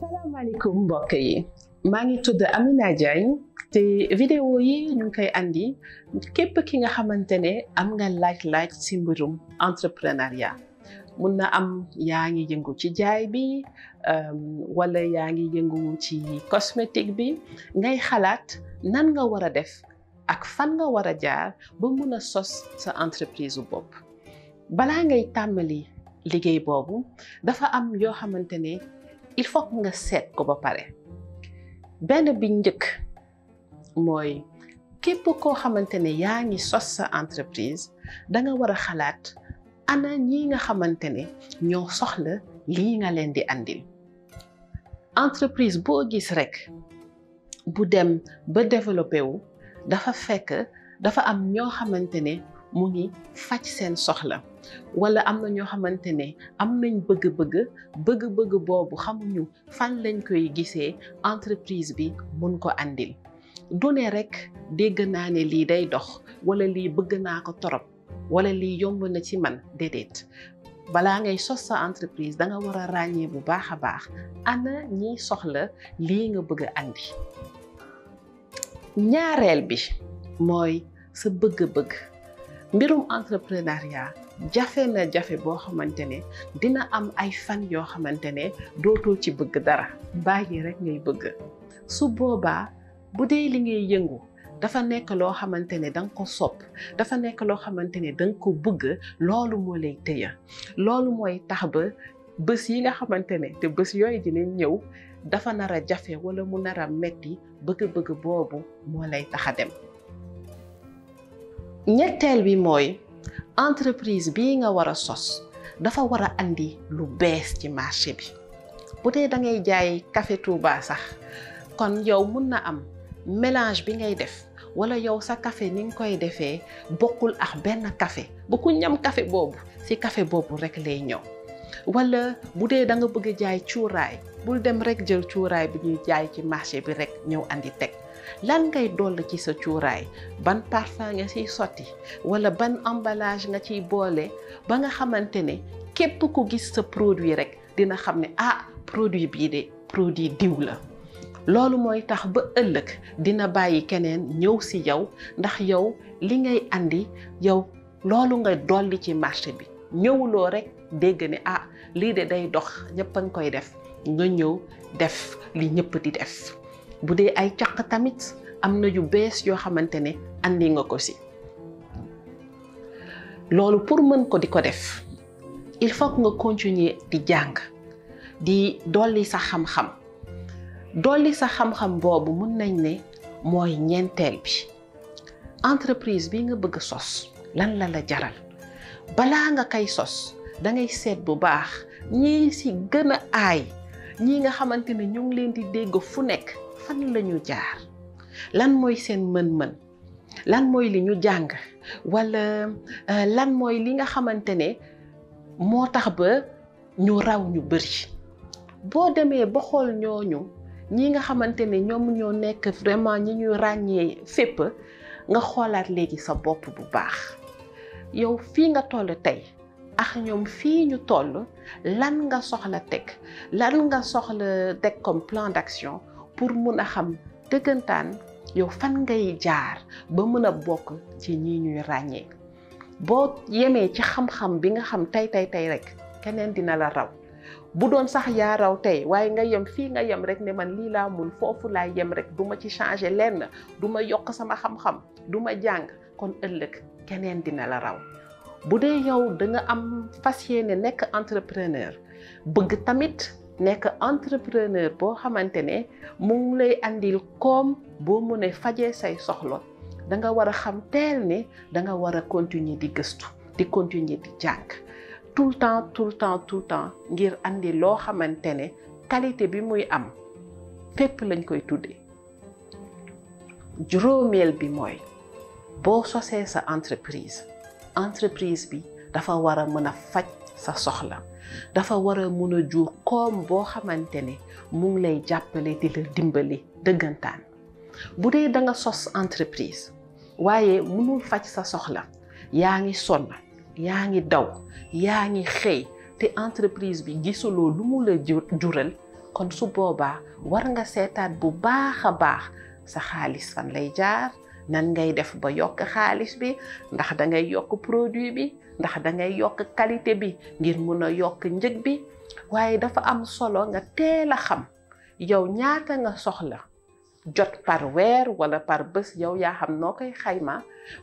asalaamaaleykum mbokk yi maa ngi tudd Amina Diagne te vidéo yi ñu ngi koy andi képp ki nga xamante ne am nga laaj-laaj ci mbirum entrepreneuriat mun na am yaa ngi yëngu ci jaay bi wala yaa ngi yëngu ci cosmétique bi ngay xalaat nan nga war a def ak fan nga war a jaar ba mun a sos sa entreprise bopp balaa ngay tàmbali liggéey boobu dafa am yoo xamante ne il faut nga seet ko ba pare benn bi njëkk mooy képp koo xamante ne yaa ngi sos sa entreprise da nga war a xalaat ana ñi nga xamante ne ñoo soxla lii nga leen di andil entreprise boo gis rek bu dem ba développé wu dafa fekk dafa am ñoo xamante ne mu ngi faj seen soxla wala am na ñoo xamante ne am nañ bëgg-bëgg boobu xamuñu fan lañ koy gisee entreprise bi mun ko andil du ne rek dégg naa ne lii day dox wala lii bëgg naa ko torop wala lii yomb na ci man déedéet balaa ngay sos sa entreprise da nga war a ràññee bu baax a baax ana ñiy soxla lii nga bëgg a andi ñaareel bi mooy sa bëgg-bëgg mbirum entrepreneuriat jafe na jafe boo xamante ne dina am ay fan yoo xamante ne dootoo ci bëgg dara bàyyi rek ngay bëgg su boobaa bu dee li ngay yëngu dafa nekk loo xamante ne danga ko sopp dafa nekk loo xamante ne danga ko bëgg loolu moo lay téye loolu mooy tax ba bés yi nga xamante ne te bés yooyu dinañ ñëw dafa nar a jafe wala mu nar a metti bëgg-bëgg boobu moo lay tax a dem ñetteel bi mooy entreprise bii nga war a sos dafa war a andi lu bees ci marché bi bu dee da ngay jaay café Touba sax kon yow mun na am mélange bi ngay def wala yow sa café ni nga koy defee bokkul ak benn café bu ku ñam café boobu ci café boobu rek lay ñëw wala bu dee da nga bëgg a jaay cuuraay bul dem rek jël cuuraay bi ñuy jaay ci marché bi rek ñëw andi teg lan ngay doll ci sa cuuraay ban parfum nga ciy sotti wala ban emballage nga ciy boole ba nga xamante ne képp ku gis sa produit rek dina xam ne ah produit bii de produit diw la loolu mooy tax ba ëllëg dina bàyyi keneen ñëw ci yow ndax yow li ngay andi yow loolu nga dolli ci marché bi ñëwuloo rek dégg ne ah lii de day dox ñëpp a ngi koy def nga ñëw def li ñëpp di def bu dee ay caq tamit am na yu bees yoo xamante ne andi nga ko ci loolu pour mën ko di ko def il faut que nga continuer di jàng di dolli sa xam-xam dolli sa xam-xam boobu mun nañ ne mooy ñeenteel bi entreprise bi nga bëgg a sos lan la la jaral balaa nga koy sos da ngay seet bu baax ñii ci gën a aay ñii nga xamante ne ñu ngi leen di dégg fu nekk fan la ñu jaar lan mooy seen mën-mën lan mooy li ñu jàng wala lan mooy li nga xamante ne moo tax ba ñu raw ñu bëri boo demee ba xool ñooñu ñi nga xamante ne ñoom ñoo nekk vraiment ñi ñu ràññee fépp nga xoolaat léegi sa bopp bu baax yow fii nga toll tey ak ñoom fii ñu toll lan nga soxla teg lan nga soxla teg comme plan d'action pour mun a xam dëggantaan yow fan ngay jaar ba mën a bokk ci ñi ñuy ràññee boo yemee ci xam-xam bi nga xam tey rek keneen dina la raw bu doon sax yaa raw tey waaye nga yem fii nga yem rek ne man lii laa mun foofu laa yem rek du ma ci changer lenn du ma yokk sama xam-xam du ma jàng kon ëllëg keneen dina la raw bu dee yow da nga am fas yéene nekk entrepreneur bëgg tamit nekk entrepreneur boo xamante ne mu ngi lay andil koom boo mënee fajee say soxla da nga war a xam teel ne da nga war a continuer di gëstu di continuer di jàng tout le temps ngir andi loo xamante ne qualité bi muy am fépp lañ koy tuddee juróomeel bi mooy boo sosee sa entreprise bi dafa war a mën a faj sa soxla dafa war a mën a jur koom boo xamante ne mu ngi lay jàppale di la dimbali dëggantaan bu dee da nga sos entreprise waaye mënul faj sa soxla yaa ngi sonn yaa ngi daw yaa ngi xëy te entreprise bi gisuloo lu mu la jural kon su boobaa war nga seetaat bu baax a baax sa xaalis fan lay jaar nan ngay def ba yokk xaalis bi ndax da ngay yokk produit bi ndax da ngay yokk qualité bi ngir mun a yokk njëg bi waaye dafa am solo nga teel a xam yow ñaata nga soxla jot par weer wala par bés yow yaa xam noo koy xayma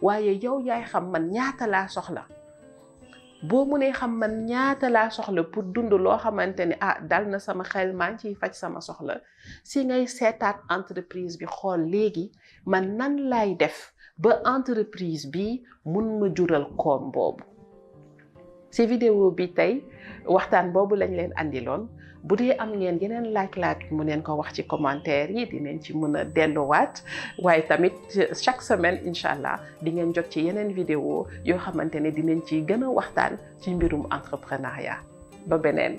waaye yow yaay xam man ñaata laa soxla boo mënee xam man ñaata laa soxla pour dund loo xamante ni dal na sama xel maa ngi ciy faj sama soxla si ngay seetaat entreprise bi xool léegi man nan laay def ba entreprise bi mun ma jural koom boobu. si vidéo bi tey waxtaan boobu lañ leen andiloon bu dee am ngeen yeneen laaj-laaj mu neen ko wax ci commentaire yi dinañ ci mën a delluwaat waaye tamit chaque semaine incha allah di ngeen jot ci yeneen vidéo yoo xamante ne dinañ ci gën a waxtaan ci mbirum entrepreneuriat ba beneen.